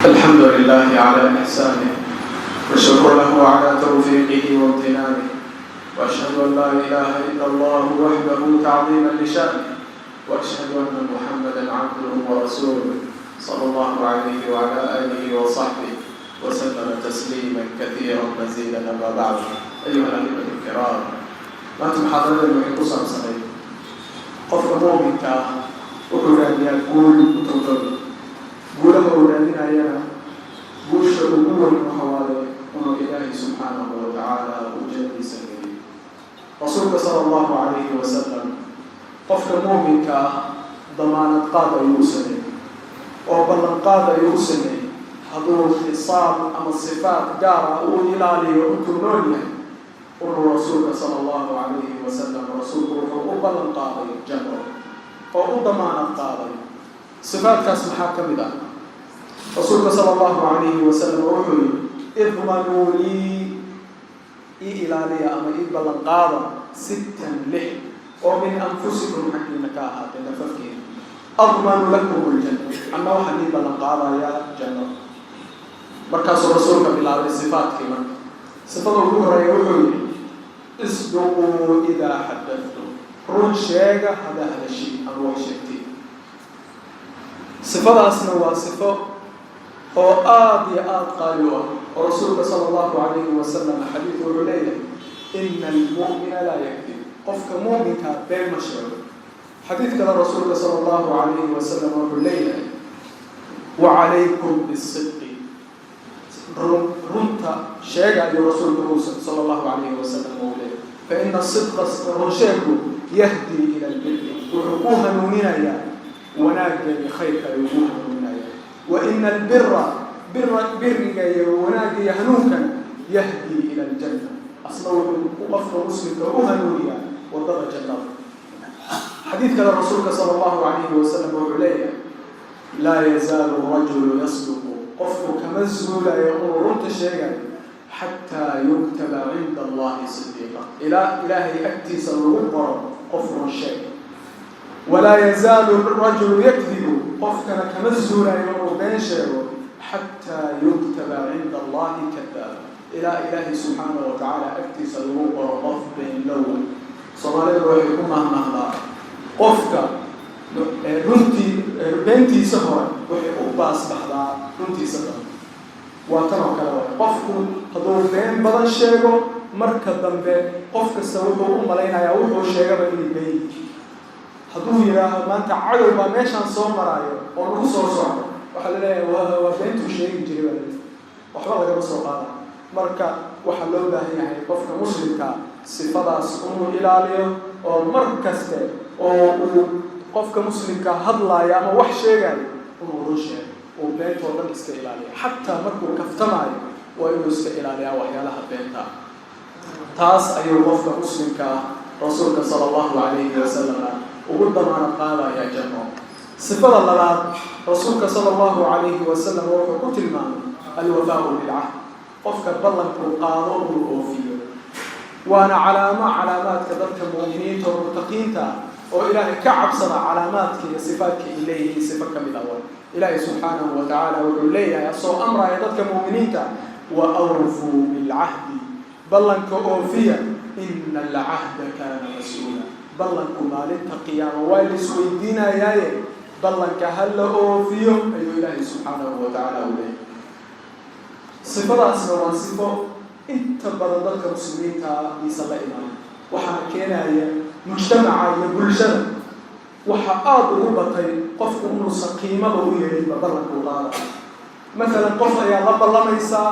الحمد لله على إحسانه، والشكر له على توفيقه وامتنانه، وأشهد أن لا إله إلا الله وحده تعظيما لشأنه، وأشهد أن محمدا عبده ورسوله، صلى الله عليه وعلى آله وصحبه وسلم تسليما كثيرا مزيدا. أما بعد، أيها الأحبة الكرام، maanta muxaadaradeenu waxay ku saabsanay qofka muuminka ah wuxuu raadiyaa guul utowdada. Guulaha uu raadinayana guusha ugu weyn waxa waaye inuu Ilaahay subxaanahu wa tacaala uu jannadiisa geliyo. Rasuulka sala Allahu calayhi wasalam qofka muuminka ah damaanad qaad ayuu u sameeyey oo ballanqaad ayuu u sameeyey, hadduu khisaal ama sifaat gaar ah uu ilaaliyo intuu nool yahay, inuu rasuulka sala Allahu calayhi wasalam, rasuulku wuxuu u ballan qaaday janno oo u damaanad qaaday. Sifaatkaas maxaa ka mid ah? Rasuulka sala Allahu calayhi wasalam wuxuu yihi: "اضمنوا لي", ii ilaaliya ama ii ballan qaada, "ستا", lix oo "من أنفسكم", xaggiina ka ahaatay, nafafkiina, "أضمن لكم الجنة", anna waxaan ii ballan qaadayaa janno. Markaasuu rasuulka bilaabay sifaadkii. Marka sifada ugu horeeya wuxuu yihi: "اصدقوا إذا حدثتم", run sheega hadaa hadashiin ama wax sheegtiin. Sifadaasna waa sifo oo aada iyo aada qaali u ah, oo rasuulka sala Allahu calayhi wasalam xadiidku wuxuu leeyahay: "إن المؤمن لا يكذب", qofka muuminkaa been ma sheego. Xadiid kale rasuulka sala Allahu calayhi wasalam wuxuu leeyahay: "وعليكم بالصدق", run, runta sheega ayuu rasuulka sala Allahu calayhi wasalam uu leeyahay, "فإن الصدق", run sheegu, "يهدي إلى البر", wuxuu ku hanuuninayaa wanaagga iyo khayrka ayuu ku hanuuninayaa, "وإن البر", bira, biriga iyo wanaagga iyo hanuunkana, "يهدي إلى الجنة", asna wuxuu qofka muslimka u hanuuniyaa waddada jannada. Xadiid kale rasuulka sala Allahu calayhi wasalam wuxuu leeyahay: "لا يزال الرجل يصدق", qofku kama zuulayo inuu runta sheegayo, "حتى يكتب عند الله صديقا", ilaa Ilaahay agtiisa lagu qoro qof run sheeg. "ولا يزال الرجل يكذب", qofkana kama zuulayo inuu been sheego, "حتى يكتب عند الله كذابا", ilaa Ilaahay subxaanahu wa tacaala agtiisa lagu qoro qof beenlowa. Soomaalidu waxay ku mahmahdaa: qofka runtii beentiisa hore waxay u baasbaxdaa runtiisa dambe. Waa tan oo kale waay. Qofku hadduu been badan sheego, marka dambe qof kasta wuxuu u malaynayaa wuxuu sheegaba inay been yihiin. Hadduu yidhaaho maanta cadow baa meeshaan soo maraayo oo nagu soo socdo, waxaa la leeyahay waa beentuu sheegi jiray baa laleeyahay, waxba lagama soo qaada. Marka waxaa loo baahan yahay qofka muslimkaa sifadaas inuu ilaaliyo, oo mar kaste oo uu qofka muslimka hadlaayo ama wax sheegayo inuu run sheego, uu beentoo dhan iska ilaaliyo. Xataa markuu kaftamaayo waa inuu iska ilaaliyaa waxyaalaha beenta. Taas ayuu qofka muslimka ah rasuulka sala Allahu calayhi wasalam ugu damaanad qaadaya janno. Sifada labaad rasuulka sala Allahu calayhi wasalam wuxuu ku tilmaamay الوفاء بالعهد, qofka ballankuu qaado uu oofiyo. Waana calaamo calaamaadka dadka mu'miniinta oo mutaqiinta ah oo Ilaahay ka cabsada, calaamaadka iyo sifaadka ay leeyihiin sifo ka mid ah wa Ilaahay subxaanahu wa tacaala wuxuu leeyahay, asoo amraya dadka mu'miniinta: "وأوفوا بالعهد", ballanka oofiya, "إن العهد كان مسؤولا", ballanku maalinta qiyaama waa la isweydiinayaaye, ballanka ha la oofiyo ayuu Ilaahay subxaanahu wa tacaala u leeyahay. Sifadaasna waa sifo inta badan dadka muslimiinta iisan la imanin. Waxaana keenaya mujtamaca iyo bulshada waxa aada ugu batay qofku inuusan qiimaba u yeelinba ballankuu qaadayo. Masalan, qof ayaa la ballamaysaa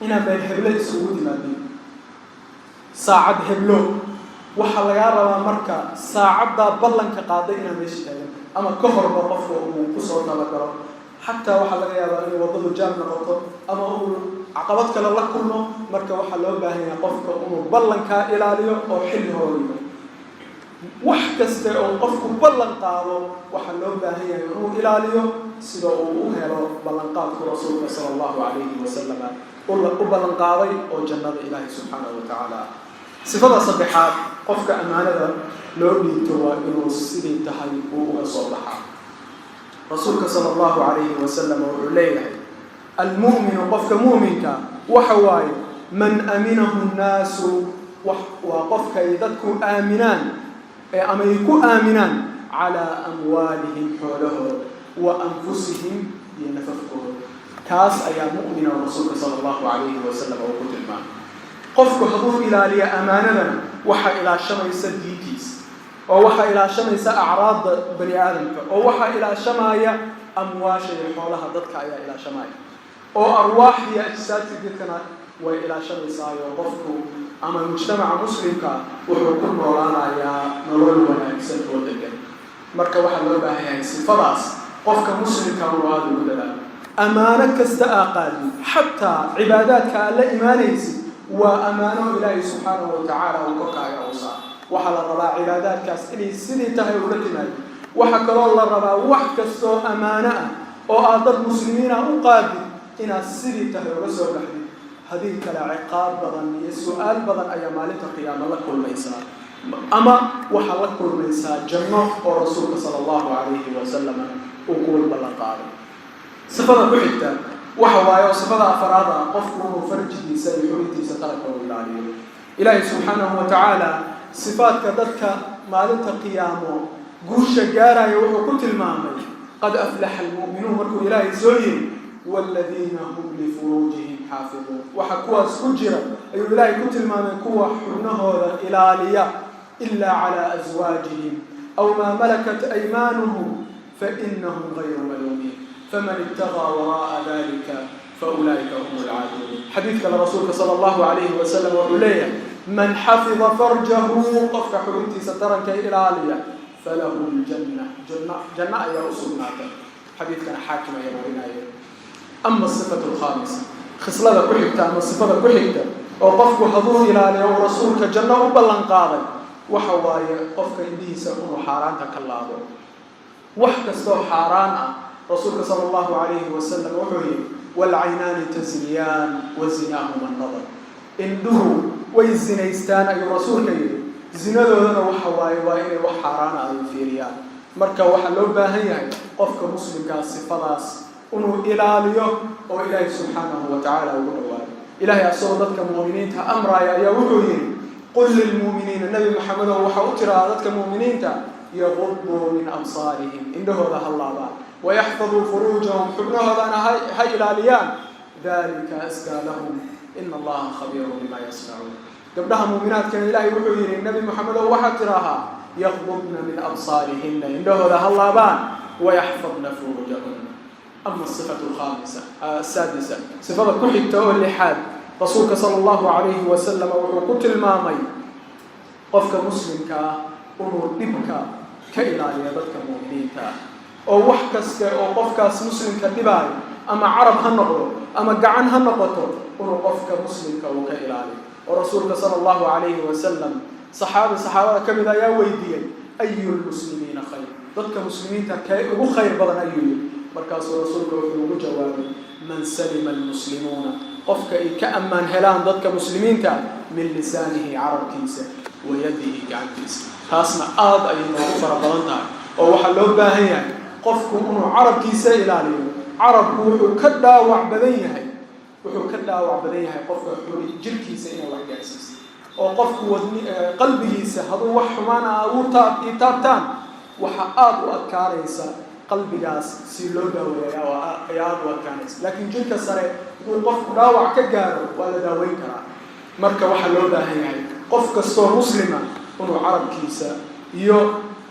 inaan meel heblo isugu timaadin saacad heblo. Waxaa lagaa rabaa marka saacaddaa ballanka qaaday inaad meesha taagan ama ka horba qofka uu kusoo talagalo. Xataa waxaa laga yaabaa inay waddadu jaam noqoto ama uu caqabad kale la kulmo. Marka waxaa loo baahan yahay qofka inuu ballankaa ilaaliyo oo xilli hore yimaado. Wax kaste oo qofku ballan qaado waxaa loo baahan yahay inuu ilaaliyo, sida uu u helo ballanqaadku rasuulka sala Allahu calayhi wasalama u ballan qaaday oo jannada Ilaahay subxaanahu wa tacaala. Sifada saddexaad, qofka ammaanada loo dhiibto waa inuu sidii tahay uu uga soo baxaa. Rasuulka sala Allahu calayhi wasalam wuxuu leeyahay Almu'minu, qofka mu'minka waxa waaye, man aminahu nnaasu, waa qofka ay dadku aaminaan ama ay ku aaminaan, calaa amwaalihim, xoolahooda, wa anfusihim, iyo nafafkooda. Kaas ayaa mu'mina rasuulka sala Allahu calayhi wasalam uu ku tilmaamay. Qofku hadduu ilaaliya amaanadana, waxaa ilaashamaysa diintiisa, oo waxaa ilaashamaysa acraadda bani aadamka, oo waxaa ilaashamaya amwaasha iyo xoolaha dadka ayaa ilaashamaya, oo arwaaxdiiyo ajsaadka dadkana way ilaashamaysaayoo qofku ama mujtamaca muslimka wuxuu ku noolaanayaa nolol wanaagsan oo degan. Marka waxaa loo baahan yahay sifadaas qofka muslimka uu aada ugu dadaalo. Ammaano kasta aa qaadin, xataa cibaadaadka aad la imaanaysid waa ammaano Ilaahay subxaanahu watacaala uu korkaaga u saar. Waxaa la rabaa cibaadaadkaas inay sidii tahay ula timaado. Waxaa kaloo la rabaa wax kastoo ammaano ah oo aad dad muslimiina u qaadid inaad sidii tahay uga soo baxdid. Haddii kale, ciqaab badan iyo su-aal badan ayaa maalinta qiyaamo la kulmaysaa, ama waxaa la kulmaysaa janno oo rasuulka sala Allahu calayhi wasalam uu kuwal ballan qaaday. Sifada ku xigta waxa waaye, oo sifada afaraad ah, qofku inuu farjigiisa iyo xubintiisa taranka uu ilaaliyo. Ilaahay subxaanahu wa tacaala sifaadka dadka maalinta qiyaamo guusha gaaraya wuxuu ku tilmaamay, "Qad aflaxa almu'minuun" markuu Ilaahay soo yiri, "waaladiina hum lifuruujihim xaafiduun". Waxa kuwaas ku jira ayuu Ilaahay ku tilmaamay kuwa xubnahooda ilaaliya, "ilaa calaa aswaajihim aw maa malakat aymaanuhum fainahum gayru maluumiin, faman ibtagaa waraa'a dalika faulaa'ika hum alcaaduun". Xadiid kale rasuulka sala Allahu calayhi wasalam wuxuu leeyahay, "Man xafida farjahu", qofka xubintiisa taranka ilaaliya, "falahu ljanna", janno, janno ayaa u sugnaatay. Xadiidkana Xaakim ayaa warinaya. Ama asifatu alkhaamisa, khislada ku xigta ama sifada ku xigta oo qofku hadduu ilaaliyo uu rasuulka janno u ballan qaaday, waxa waaye qofka indhihiisa inuu xaaraanta ka laabo, wax kastoo xaaraan ah. Rasuulka sala Allahu calayhi wasalam wuxuu yihi, "Waalcaynaani tazniyaan wa zinaahuma annadar". Indhuhu way zinaystaan, ayuu rasuulka yidhi. Zinadoodana waxa waaye waa inay wax xaaraana ay fiiriyaan. Marka waxaa loo baahan yahay qofka muslimkaa sifadaas inuu ilaaliyo oo Ilaahay subxaanahu wa tacaala ugu dhawaado. Ilaahay asagoo dadka mu'miniinta amraaya ayaa wuxuu yidhi, "Qul lilmu'miniina", Nebi Maxamedow waxaa u tirahaa dadka mu'miniinta, "yaquduu min absaarihim", indhahooda ha laabaan, "wayaxfaduu furuujahum", xubnahoodana ha ilaaliyaan, "dalika askaa lahum, ina Allaha khabiirun bima yasnacuun". Gabdhaha muuminaadkana Ilaahay wuxuu yidhi, Nebi Maxamedow waxaad tiraahaa, "yaqdudna min absaarihina", indhahooda ha laabaan, "wayaxfadna furuujahunna". Ama asifatu alkhaamisa, asaadisa, sifada ku xigta oo lixaad, rasuulka sala Allahu calayhi wasalam wuxuu ku tilmaamay qofka muslimka ah inuu dhibka ka ilaaliyo dadka mu'miniinta ah, oo wax kaste oo qofkaas muslimka dhibaayo, ama carab ha noqdo ama gacan ha noqoto, inuu qofka muslimka uu ka ilaaliyo. Oo rasuulka sala Allahu calayhi wasalam saxaabi saxaabada ka mid ayaa weydiiyey, "Ayu lmuslimiina khayr?" Dadka muslimiinta kee ugu khayr badan, ayuu yidhi. Markaasuu rasuulka wuxuu ugu jawaabay, "Man salima almuslimuuna", qofka ay ka ammaan helaan dadka muslimiinta, "min lisaanihi", carabkiisa, "wa yadihi", gacantiisa. Taasna aada ayay noogu fara badan tahay, oo waxaa loo baahan yahay qofku inuu carabkiisa ilaaliyo. Carabku wuxuu ka dhaawac badan yahay, wuxuu ka dhaawac badan yahay qofka xuri jirkiisa inay wax gaarsiiso, oo qofku wadni qalbigiisa hadduu wax xumaana uu taab i taabtaan, waxa aada u adkaanaysa qalbigaas si loo daaweeya ayaa aada u adkaanaysa. Laakiin jirka sare hadduu qofku dhaawac ka gaaro, waa la daaweyn karaa. Marka waxaa loo baahan yahay qof kastoo muslima inuu carabkiisa iyo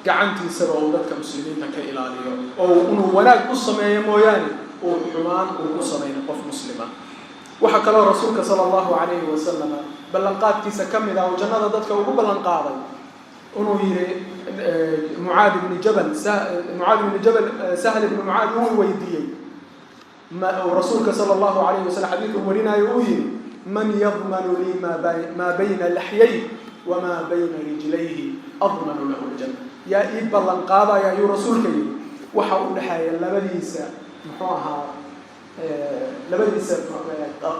gacantiisaba uu dadka muslimiinta ka ilaaliyo, oo inuu wanaag u sameeyo mooyaane uu xumaan uu ku samayno qof muslima. Waxaa kaloo rasuulka sala Allahu calayhi wasalam ballanqaadkiisa ka mid ah oo jannada dadka ugu ballan qaaday inuu yihi Mucaad ibni Jabal, Mucaad ibni Jabal, Sahl ibni Mucaad uu weydiiyey rasuulka sala Allahu calayhi wasalam xadiidku warinaayo, uu yihi, "Man yadmanu lii maa bayna laxyayh wamaa bayna rijlayhi admanu lahu ljanna?" Yaa ii ballan qaadaya, ayuu rasuulka yidhi, waxa u dhexeeya labadiisa, muxuu ahaa, labadiisa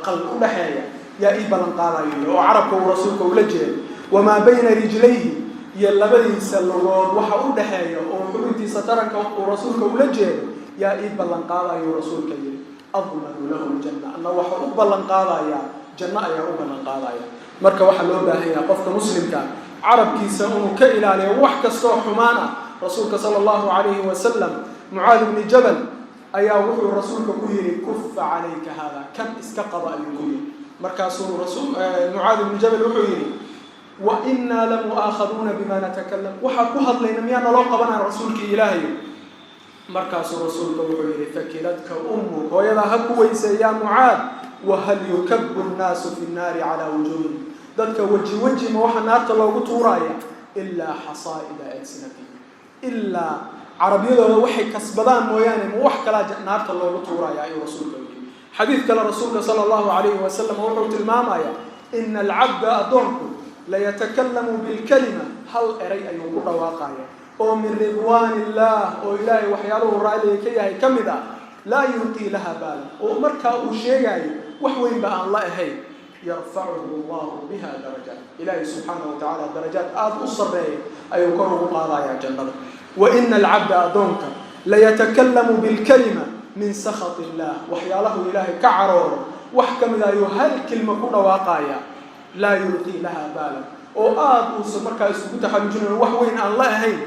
qal u dhexeeya yaa ii ballan qaadayo yidhi, oo carabka uu rasuulka ula jeeday, "wamaa bayna rijlayhi", iyo labadiisa lugood waxa u dhexeeya oo xubintiisa taranka uu rasuulka ula jeedo, yaa ii ballan qaadayuu rasuulka yidhi. Admanu lahu ljanna, anna waxa u ballan qaadayaa janno ayaa u ballan qaadaya. Marka waxaa loo baahan yahay qofka muslimka carabkiisa inuu ka ilaaliyo wax kastoo xumaan ah. Rasuulka sala allahu calayhi wasalam, Mucaad ibni Jabal ayaa wuxuu rasuulka ku yidhi: "Kufa calayka hada," kan iska qaba ayuu ku yidhi. Markaasuu Mucaad ibni Jabal wuxuu yidhi: "Wa innaa lamu'aakhaduuna bima natakalam?" Waxaa ku hadlayna miyaa naloo qabanaya, rasuulkii Ilaahayo? Markaasuu rasuulka wuxuu yidhi: "Thakilatka ummuk," hooyadaa ha ku weyse, yaa Mucaad. "Wahal yukabu nnaasu fi nnaari calaa wujuuhihim?" Dadka weji weji ma waxaa naarta loogu tuuraya? "Ilaa xasaa'ida alsinatihim," ilaa carabyadooda waxay kasbadaan mooyaane, ma wax kalaa naarta loogu tuuraya, ayuu rasuulka yidhi. Xadiid kale rasuulka sala allahu calayhi wasalam wuxuu tilmaamayaa: "Ina alcabda," addoonku, "layatakallamu bilkalima," hal eray ayuu ku dhawaaqaya oo "min ridwaan illah," oo Ilaahay waxyaaluhu raaliga ka yahay ka mid ah, "laa yulqii laha baala," oo markaa uu sheegaayo wax weyn ba aan la ahayn, "yarfacuhu allahu biha darajaat," Ilaahay subxaanahu wa tacaala darajaad aada u sarreeya ayuu kor ugu qaadayaa jannada. "Wa ina alcabda," addoonka, "layatakallamu bilkalima min sakhat illah," waxyaalahu Ilaahay ka caroodo wax ka mid ayuu hal kilma ku dhawaaqaya, "laa yulqii laha baalan," oo aada uusan markaa isugu taxallujinayn, wax weyn aan la ahayn,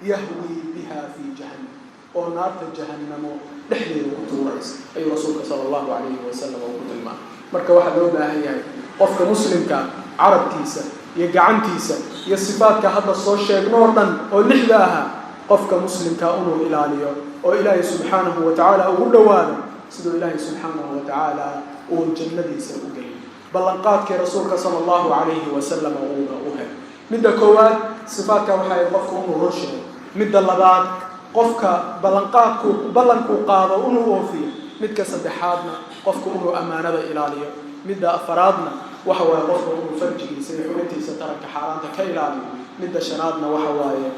"yahwii biha fii jahannam," oo naarta jahannamo dhexdeeda ku tuuraysa, ayuu rasuulka sala allahu calayhi wasalam uu ku tilmaamay. Marka waxaa loo baahan yahay qofka muslimka carabkiisa iyo gacantiisa iyo sifaadka hadda soo sheegnoo dhan oo lixda ahaa, qofka muslimka inuu ilaaliyo oo Ilaahay subxaanahu wa tacaala ugu dhowaado, siduu Ilaahay subxaanahu wa tacaala uu jannadiisa u geliyo, ballanqaadkii rasuulka sala allahu calayhi wasalam uuna u helo. Midda koowaad sifaadka waxay qofku inuu run sheego. Midda labaad, qofka ballanqaadku ballankuu qaado inuu oofiyo. Midka saddexaadna, qofku inuu ammaanada ilaaliyo. Midda afaraadna waxa waaye qofku inuu farjigiisa iyo xubintiisa taranka xaaraanta ka ilaaliyo. Midda shanaadna waxa waaye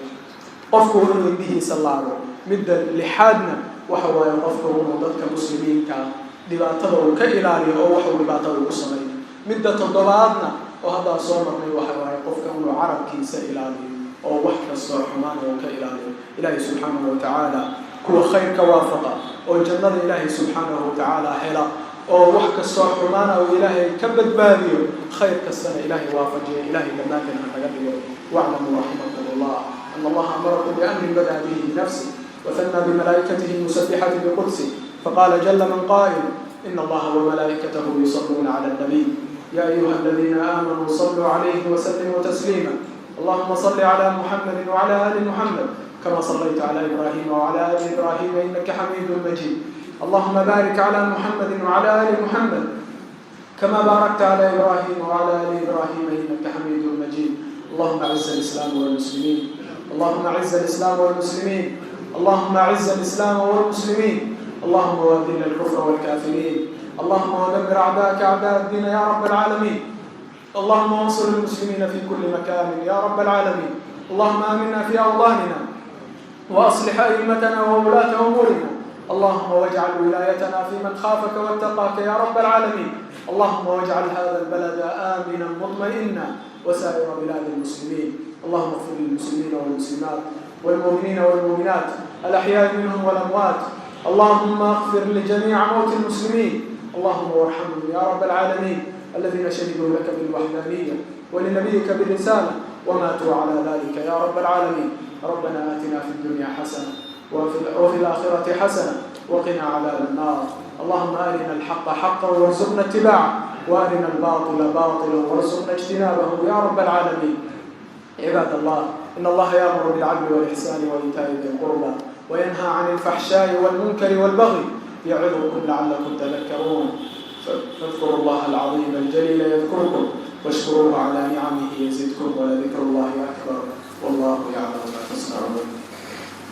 qofku inuu indhihiisa laabo. Midda lixaadna waxa waaye qofku inuu dadka muslimiinka dhibaatada uu ka ilaaliyo oo waxuu dhibaatada ugu sameeyo. Midda toddobaadna oo haddaa soo marnay waxa waaye qofka inuu carabkiisa ilaaliyo oo wax kastoo xumaana uu ka ilaaliyo. Ilaahay subxaanahu wa tacaala kuwa khayrka waafaqa oo jannada Ilaahay subxaanahu wa tacaala hela oo wax kastoo xumaana uu Ilaahay ka badbaadiyo, khayr kastana Ilaahay waafajiya, Ilaahay dhammaanteen ha naga dhigo. Waclamuu raximakum Allah ana Allaha amarakum biamrin bada'a bihi binafsih وثنى بملائكته المسبحة بقدسه، فقال جل من قائل: إن الله وملائكته يصلون على النبي يا أيها الذين آمنوا صلوا عليه وسلموا تسليما. اللهم صل على محمد وعلى آل محمد كما صليت على إبراهيم وعلى آل إبراهيم إنك حميد مجيد. اللهم بارك على محمد وعلى آل محمد كما باركت على إبراهيم وعلى آل إبراهيم إنك حميد مجيد. اللهم أعز الإسلام والمسلمين. اللهم أعز الإسلام والمسلمين. اللهم أعز الإسلام والمسلمين. اللهم وأذل الكفر والكافرين. اللهم ودمر أعداءك أعداء الدين يا رب العالمين. اللهم انصر المسلمين في كل مكان يا رب العالمين. اللهم آمنا في أوطاننا وأصلح أئمتنا وولاة أمورنا. اللهم واجعل ولايتنا في من خافك واتقاك يا رب العالمين. اللهم واجعل هذا البلد آمنا مطمئنا وسائر بلاد المسلمين. اللهم اغفر للمسلمين والمسلمات والمؤمنين والمؤمنات الأحياء منهم والأموات. اللهم اغفر لجميع موتى المسلمين. اللهم وارحمهم يا رب العالمين، الذين شهدوا لك بالوحدانية ولنبيك بالرسالة وماتوا على ذلك يا رب العالمين. ربنا آتنا في الدنيا حسنة وفي الآخرة حسنة وقنا عذاب النار. اللهم أرنا الحق حقا وارزقنا اتباعه، وأرنا الباطل باطلا وارزقنا اجتنابه يا رب العالمين. عباد الله، إن الله يأمر بالعدل والإحسان وإيتاء ذي القربى وينهى عن الفحشاء والمنكر والبغي يعظكم لعلكم تذكرون. فاذكروا الله العظيم الجليل يذكركم، واشكروه على نعمه يزدكم، ولذكر الله أكبر.